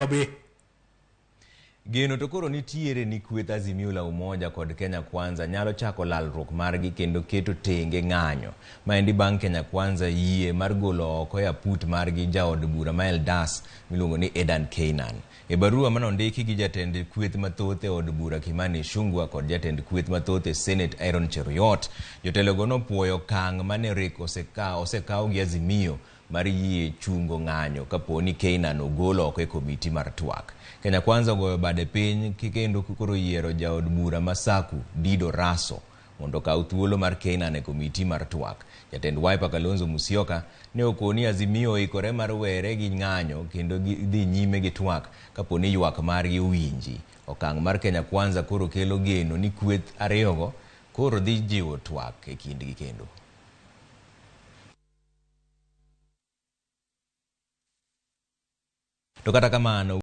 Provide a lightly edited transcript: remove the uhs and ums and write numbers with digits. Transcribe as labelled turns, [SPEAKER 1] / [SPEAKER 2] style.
[SPEAKER 1] Nairobi.
[SPEAKER 2] Geno to koro nitiere ni kweth Azimio la Umoja kod Kenya Kwanza nyalo chako lalruok margi kendo keto tenge ng'anyo. Maendi bang' Kenya Kwanza yie mar golo oko e aput margi jaod bura ma Eldas miluongo ni Edan Keynan. E barua manondiki gi jatend kweth mathoth e od bura Kimani Ichung'wah kod jatend kweth mathoth e Senate Aaron Cheruiyot, jotelogo nopuoyo okang' mane rek osekaw gi Azimio mar yie chungo ng'anyo kapo ni Keynan ogol oko e komiti mar twak. Kenya Kwanza ogoyo bade piny kendo koro yiero jaod bura ma Saku Dido Raso mondo okaw thuolo mar Keynan e komiti mar twak. Jatend Wiper Kalonzo Musyoka ne okoni Azimio oikore mar were gi ng'anyo kendo dhi nyime gi twak kapo ni ywak margi owinji. Okang' mar Kenya Kwanza koro kelo geno ni kweth ariyogo koro dhi jiwo twak e kindgi kendo. To kata kamano